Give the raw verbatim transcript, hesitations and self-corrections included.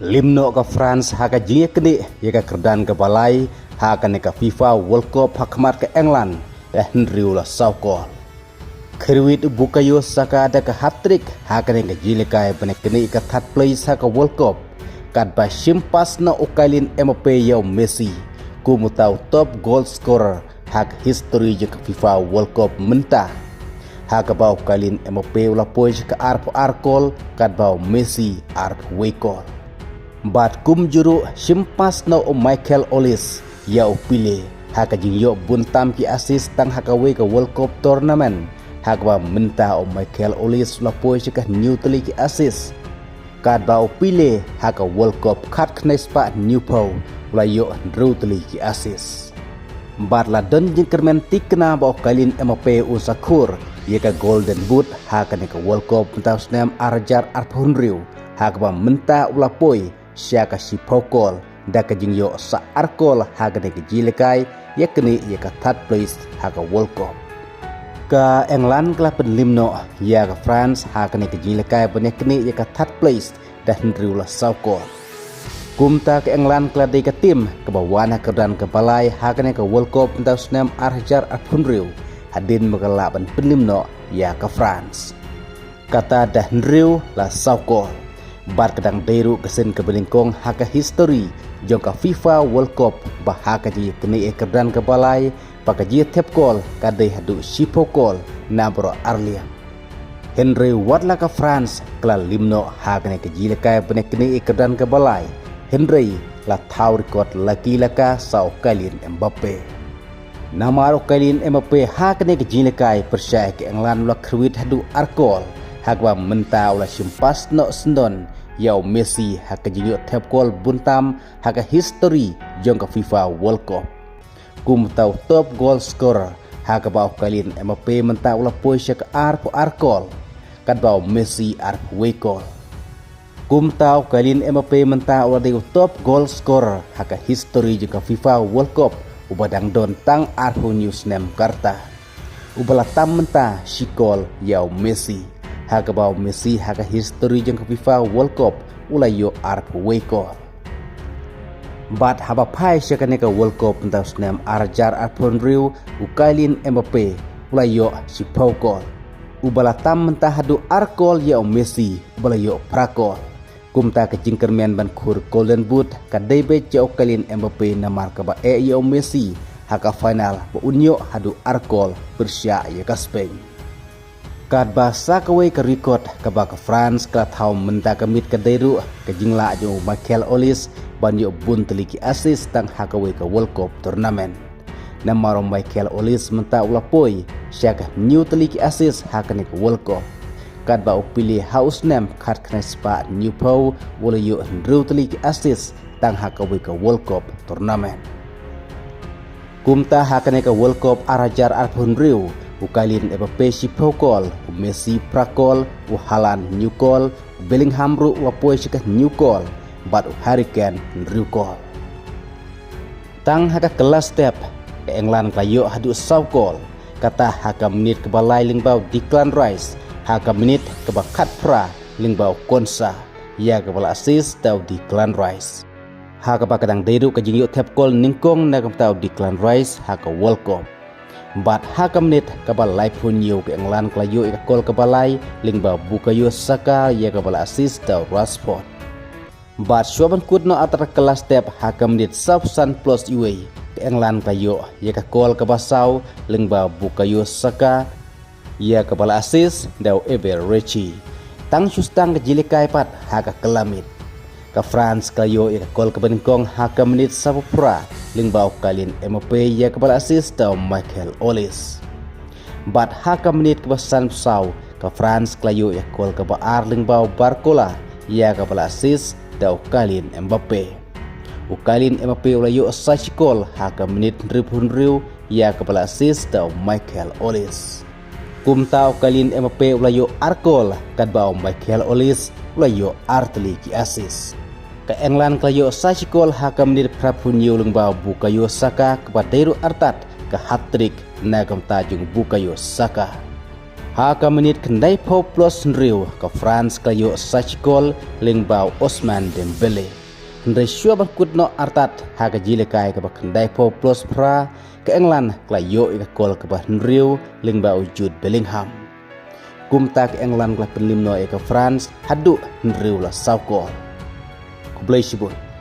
Lim noh ka France ha ka jingïaknieh ïa ka kyrdan kaba lai ha kane ka FIFA World Cup ha khmat ka England da hynriew la saw kol. Kyrwit u Bukayo Saka da ka hat-trick ha kane ka jingïalehkai ban ïaknieh ïa ka third place ha ka World Cup, katba shim pass noh u Kylian Mbappe ïa u Messi kum uta u top goal scorer ha ka history jong ka FIFA World Cup mynta, ha kaba u Kylian Mbappe u la poi sha ka arphew ar kol, katba u Messi arphew wei kol. Bad kumjuh ruh shim pass noh u Michael Olise ïa u Pele ha ka jingïoh bun tam ki assist tang ha kawei ka World Cup tournament, ha kaba mynta u Michael Olise u la poi sha ka hynñiew tylli ki assist, katba u Pele ha ka World Cup khatkhyndai spah hynñiewphew u la ïoh hynriew tylli ki assist. Bad la don jingkyrmen thikna ba u Kylian Mbappe un sa khur ïa ka Golden Boot ha kane ka World Cup mynta u snem ar hajar arphew hynriew, ha kaba mynta u la poi sha ka shiphew kol da ka jingïoh sa ar kol ha kane ka jingïalehkai ïaknieh ïa ka third place ha ka World Cup. Ka England ka la pynlim noh ïa ka France ha kane ka jingïalehkai ban ïaknieh ïa ka third place da hynriew la saw kol. Kumta ka England ka la dei ka team kaba wan ha ka kyrdan kaba lai ha kane ka World Cup mynta u snem ar hajar arphew hynriew, hadien ba ka la lah ban pynlim noh ïa ka France. Kata da hynriew la saw kol. Bad ka dang dei ruh ka sien kaba nyngkong ha ka history jong ka FIFA World Cup ba ha ka jingïaknieh ïa ka kyrdan kaba lai, ba ka jingïathep kol ka dei haduh shiphew kol na baroh ar liang. Hynrei wat la ka France ka la lim noh ha kane ka jingïalehkai ban ïaknieh ïa ka kyrdan kaba lai, hynrei la thaw record la ki la ka sa u Kylian Mbappe. Namar u Kylian Mbappe ha kane ka jingïalehkai pyrshah ïa ka England u la kyrwit haduh ar kol, ha kaba mynta u la shim pass noh syndon ïa u Messi ha ka jingïoh thep kol bun tam ha ka history jong ka FIFA World Cup kum uta u top goal scorer, ha kaba u Kylian Mbappe mynta u la poi sha ka arphew ar kol, katba u Messi arphew wei kol. Kumta u Kylian Mbappe mynta u la dei u top goal scorer ha ka history jong ka FIFA World Cup, uba dang don tang arphew hynñiew snem ka rta, uba la tam mynta shi kol ïa u Messi, ha kaba u Messi ha ka history jong ka FIFA World Cup u la ïoh arphew wei kol. Bad haba phai sha kane ka World Cup mynta u snem ar hajar arphew hynriew, u Kylian Mbappe u la ïoh shiphew kol, uba la tam mynta haduh ar kol ïa u Messi uba la ïoh phra kol. Kumta ka jingkyrmen ban khur Golden Boot ka dei beit ïa u Kylian Mbappe namar kaba eh ïa u Messi ha ka final ba un ïoh haduh ar kol pyrshah ïa ka Spain. Katba sa kawei ka record kaba ka France ka la thaw mynta ka miet ka dei ruh ka jinglah jong u Michael Olise ban ïoh bun tylli ki assist tang ha kawei ka World Cup tournament. Namar u Michael Olise mynta u la poi sha ka hynñiew tylli ki assist ha kane ka World Cup, katba u Pele ha u snem khatkhyndai spah hynñiewphew u la ïoh hynriew tylli ki assist tang ha kawei ka World Cup tournament. Kumta ha kane ka World Cup ar hajar arphew hynriew, u Kylian Mbappe shiphew kol, u Messi phra kol, u Haaland hynñiew kol, u Bellingham ruh u la poi sha ka hynñiew kol, bad u Harry Kane hynriew kol. Tang ha ka kylla step, ka England ka la ïoh haduh saw kol, kata ha ka minit kaba lai lyngba u Declan Rice, ha ka minit kaba khatphra lyngba u Konsa, ïa kaba la assist da u Declan Rice. Ha kaba ka dang dei ruh ka jingïoh thep kol nyngkong na ka bynta u Declan Rice ha ka World Cup. Bad ha ka minit kaba laiphew hynñiew ka England ka la ïoh ïa ka kol kaba lai lyngba u Bukayo Saka ïa kaba la assist da u Rashford. Bad shuwa ban kut noh artat ka last step ha ka minit sawphew san plus iwei, ka England ka la ïoh ïa ka kol kaba saw lyngba u Bukayo Saka ïa kaba la assist da u Eberechi. Tang shu sdang ka jingïalehkai pat ha ka kylla miet, ka France ka la ïoh ïa ka kol kaba nyngkong ha ka minit sawphew phra lyngba u Kylian Mbappe ïa kaba la assist da u Michael Olise. Bad ha ka minit kaba sanphew saw, ka France ka la ïoh ïa ka kol kaba ar lyngba u Barcola ïa kaba la assist da u Kylian Mbappe. U Kylian Mbappe u la ïoh sa shi kol ha ka minit hynriewphew hynriew ïa kaba la assist da u Michael Olise. Kumta u Kylian Mbappe u la ïoh ar kol, katba u Michael Olise u la ïoh ar tylli ki assist. Ka England ka la ïoh sa shi kol ha ka minit phraphew hynñiew lyngba u Bukayo Saka, kaba dei ruh artat ka hat-trick na ka bynta jong u Bukayo Saka. Ha ka minit khyndai phew plus hynriew, ka France ka la ïoh sa shi kol lyngba u Ousmane Dembélé. Hynrei shuwa ban kut noh artat ha ka jingïalehkai kaba khyndai phew plus phra, ka England ka la ïoh ïa ka kol kaba hynriew lyngba u Jude Bellingham. Kumta ka England ka la pynlip noh ïa ka France haduh hynriew la saw kol. Khublei shibun.